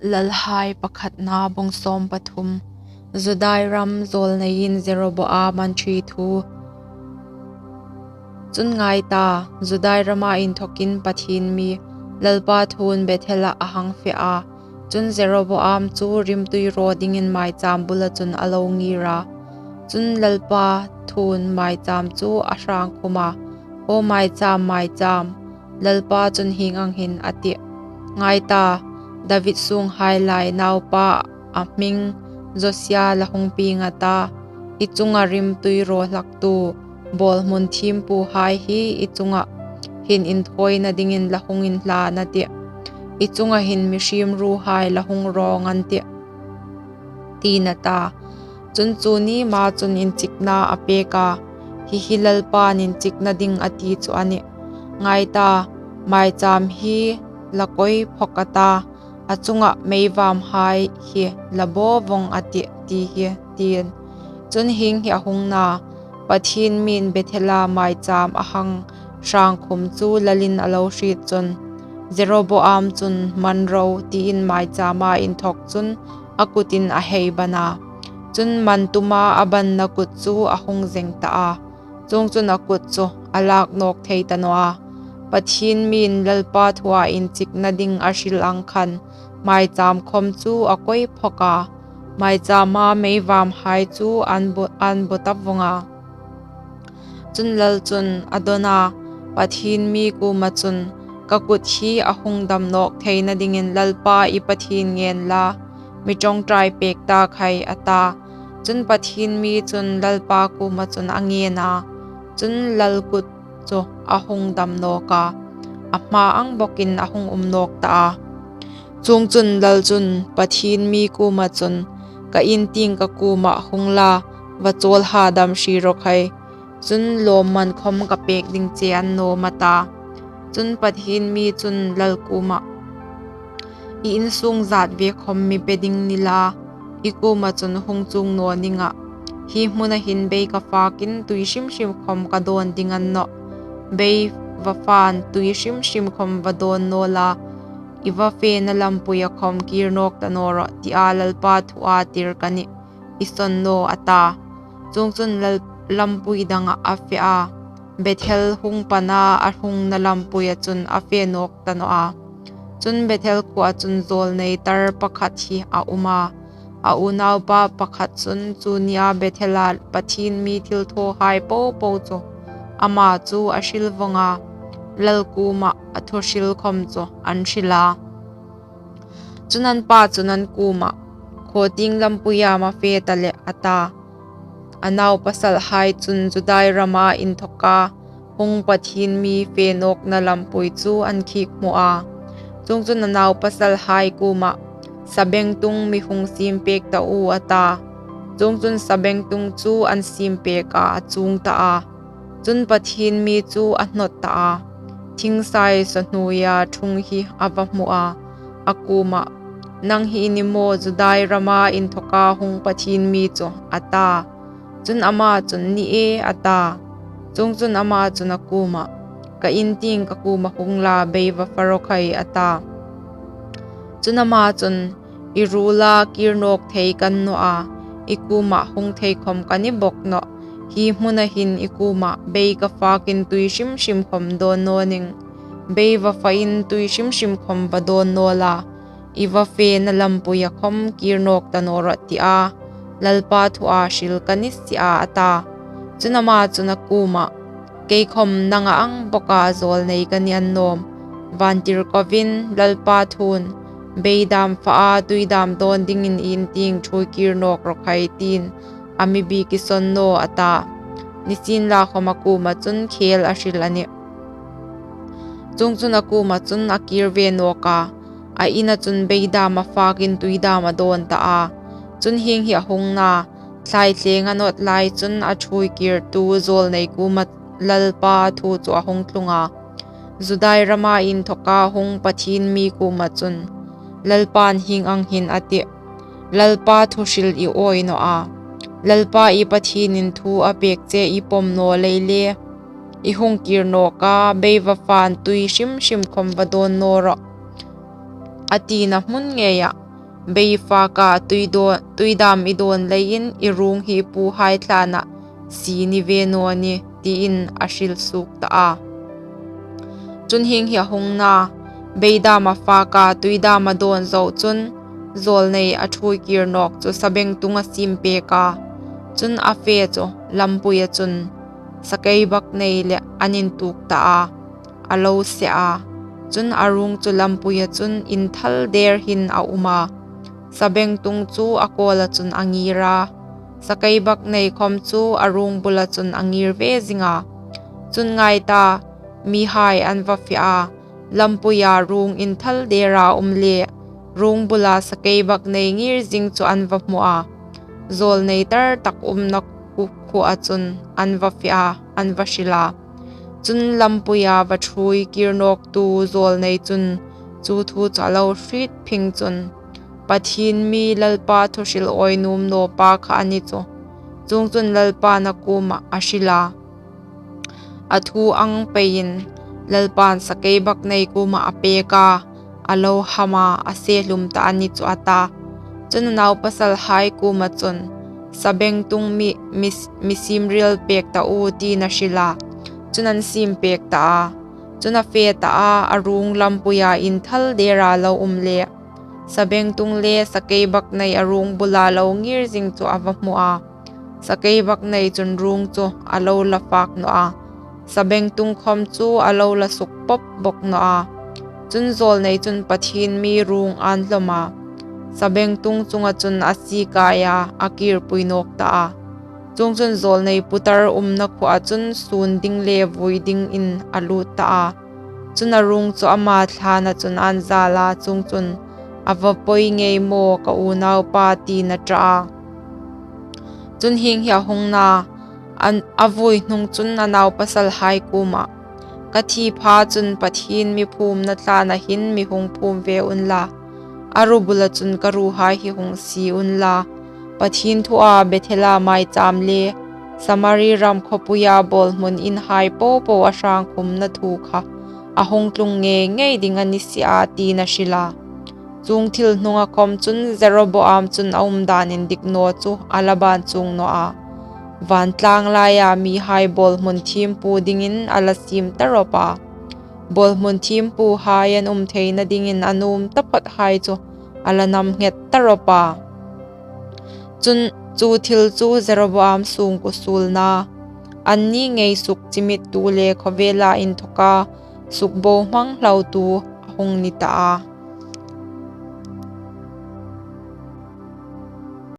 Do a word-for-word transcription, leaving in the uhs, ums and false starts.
Lalhai pakhatna bung sawm pathum. Judai ram zawlneiin Jeroboam an ṭhi thu. Chun ngai ta, Judai rama inthokin Pathien mi Lalpa thuin Bethela a hang fe a. Chun Jeroboam chu rimtui raw dingin maicham bula chun a lo ngir a. Chun Lalpa thuin maicham chu a hrang khum a, "Aw maicham, maicham, Lalpa chun hieng ang hin a tih, 'Ngai ta, David sunghai lai naupa a hming Josia la hung pieng a ta, i chunga rimtui raw hlaktu bawlhmun thiempuhai hi i chunga hin inthawina dingin la hung inhlan a tih. I chunga hin mihriem ruhai la hung rawng an tih,'" tiin a ta. Chun chu ni ma chun inchikna a pek a, "Hi hi Lalpan inchikna ding a ti chu a nih. Ngai ta, maicham hi la koi phok a ta, a chunga meivamhai hi la baw vong a tih ti hi," tiin. Chun hieng hi a hung na, Pathien min Bethela maicham a hang hrang khum chu lalin a lo hriet chun, Jeroboam chun, "Man ro," tiin maichama inthok chun a kutin a hei ban a. Chun man tuma a banna kut chu a hung zeng ta a. Chuongchun a kut chu a lak nawk thei ta naw a. Pathien min Lalpa thua inchikna ding a hril ang khan maicham khom chu a koi phok a, maichama meivamhai chu an bu-, an bu ta vong a. Chun lal chun a dawn a, Pathien mi kuoma chun, "Ka kut hi a hung dam nawk theina dingin Lalpa i Pathien ngen la, mi ṭawngṭai pek ta khai," a ta. Chun Pathien mi chun Lalpa kuoma chun a ngen a. Chun lal kut chu a hung dam nawk a, a hma ang bawkin a hung um nawk ta a. Chuongchun lal chun Pathien mi kuoma chun, "Ka in tieng ka kuoma hung la, va chawlhadam hri rawh khai. Chun lawmman khom ka pek ding che a ni naw maw," a ta. Chun Pathien mi chun lal kuoma, "I insung zat ve khom mi pe ding ni la, i kuoma chun hung chuong naw ning a. Hi hmuna hin bei ka fakin tui hrim hrim khom ka dawn ding a ni nawh. Bei va fan tui hrim hrim khom va dawn naw la, i va fena lampuia khom kir nawk ta naw rawh, tia Lalpa thua tir ka nih, i sawn naw," a ta. Chuongchun lal lampui danga a fe a, Bethel hung pan a, a hungna lampuia chun a fe nawk ta naw a. Chun Bethel khuoa chun zawlnei tar pakhat hi a um a, a unaupa pakhat chun chu nia Bethela Pathien mi thilthawhai po po chu ama chu a hril vong a, lal kuoma a thu hril khom chu an hril a. Chun an pa chun an kuoma, "Khaw tieng lampuia am a fe ta leh?" a ta. A naupasalhai chun Judai rama inthoka hung Pathien mi fe nawkna lampui chu an khik hmu a. Chuongchun a naupasalhai kuoma, "Sabengtung mi hung siem pek ta u," a ta. Chuongchun sabengtung chu an siem pek a, a chuong ta a. Chun Pathien mi chu a hnawt ta a, thing saisaw hnuoia thung hi a va hmu a, a kuoma, "Nang hi i ni maw Judai rama inthoka hung Pathien mi chu?" a ta. Chun ama chun, "Ni e," a ta. Chuongchun ama chun a kuoma, "Ka in tieng ka kuoma hung la, bei va fa rawh khai," a ta. Chun ama chun, "I ruola kir nawk thei ka ni naw a, i kuoma hung thei khom ka ni bawk nawh. Hi hmuna hin i kuoma bei ka fakin tui hrim hrim khom dawn naw ning. Bei va fain tui hrim hrim khom va dawn naw la, i va fena lampuia khom kir nawk ta naw rawh, tia Lalpa thua hril ka ni si a," a ta. Chun ama chun a kuoma, "Kei khom nanga ang bawka zawlnei ka ni annawm. Vantirkoin Lalpa thuin, 'Bei dam fa a, tui dam dawn dingin in tieng ṭhuoi kir nawk rawh khai,' tiin a mi bik i sawn naw," a ta. Nisienlakhom a kuoma chun khel a hril a nih. Chuongchun a kuoma chun a kir ve nawk a, a ina chun bei dam a fakin tui dam a dawn ta a. Chun hieng hi a hung na, thlaithleng a nawt lai chun a ṭhuoi kirtu zawlnei kuoma Lalpa thu chu a hung tlung a, Judai rama inthoka hung Pathien mi kuoma chun, "Lalpan hieng ang hin a tih, 'Lalpa thu hril i awi naw a, Lalpa i Pathienin thu a pek che i pawm naw lei le, i hung kir nawk a, bei va fan tui hrim hrim khom va dawn naw rawh,' a tina hmun ngeia Bei fâka tui dâm i dâwn leiin i ruong hi puhai thlânah sie ni ve naw nih, tiin a hril suok ta a. Chun, hieng hi a hung na, bei dâm a fâka tui dâm a dâwn zo chun, zâwlnei a ṭhuoi kîr nâwk chu sabengtung a siempêk a; chun, a fe chu lampuia chun sakeibaknei leh an intuok ta a, a lo se a. Chun, a ruong chu lampuia chun inthal dêr hin a um a, sabengtung chu a kâwla chun a ngîr a, sakeibaknei khawm chu a ruong bula chun a ngîr ve zing a. Chun, ngai ta, mihai an va fe a, lampuia ruong inthal dêra um le, ruong bula sakeibaknei ngîr zing chu an va hmu a, zâwlnei tartak umna khuoa chun an va fe a, an va hril a. Chun, lampuia va ṭhuoi kîr nâwktu zâwlnei chun chu thu chu a lo hriet phing chun, Pathien mi, Lalpa thuhril awi nuom naw pa kha a ni chu; chuongchun, Lalpain a kuomah a hril a, a thu ang peiin, Lalpain sakeibaknei kuomah a pêk a, a lo ham a, a se hlum tah a ni chu, a ta. Chun, a naupasalhai kuoma chun, Sabengtung mi, mi, mi siem riel pêk ta u, tiin a hril a. Chun, an siempêk ta a. Chun, a fe ta a, a ruong lampuia inthal dêra lo um le, sabengtung le sakeibaknei a ruong bula lo ngîr zing chu a va hmu a, sakeibaknei chun ruong chu a lo la fâk naw a, sabengtung khawm chu a lo la sukpawp bawk naw a. Chun, zâwlnei chun Pathien mi ruong ân hlawm a, sabengtung chunga chun a sie kai a, a kîrpui nâwk ta a. Chuongchun, zâwlnei putar umna khuoa chun sûn ding le vui dingin a lût ta a. Chun, a ruong chu ama thlâna chun ân zâl a, chuongchun, a va pawi ngei maw, ka unaupa, tiin a ṭah a. Chun, hieng hi a hung na, a vui hnung chun a naupasalhai kuomah, Ka thi pha chun Pathien mi phûmna thlâna hin mi hung phûm ve unla, a ru bula chun ka ruhai hi hung sie unla, Pathien thua Bethela maichâm le Samari ram khawpuia bâwlhmun inhai po po a hrâng khumna thu kha a hung tlung ngei ngei ding a ni si a, tiin a hril a. Chuong thil hnunga khawm chun Jeroboam chun a umdân indik naw chu a la bân chuong naw a, vântlâng laia mihai bâwlhmun thiempu dingin a la siem ta rawp a, bâwlhmun thiempuhai an um theina dingin a nuom taphawthai chu a la nam nghet ta rawp a. Chun, chu thil chu Jeroboam sûngkuo suolna, anni ngei sukchimittu le khawvêla inthawka sukbohmang hlautu a hung ni ta a.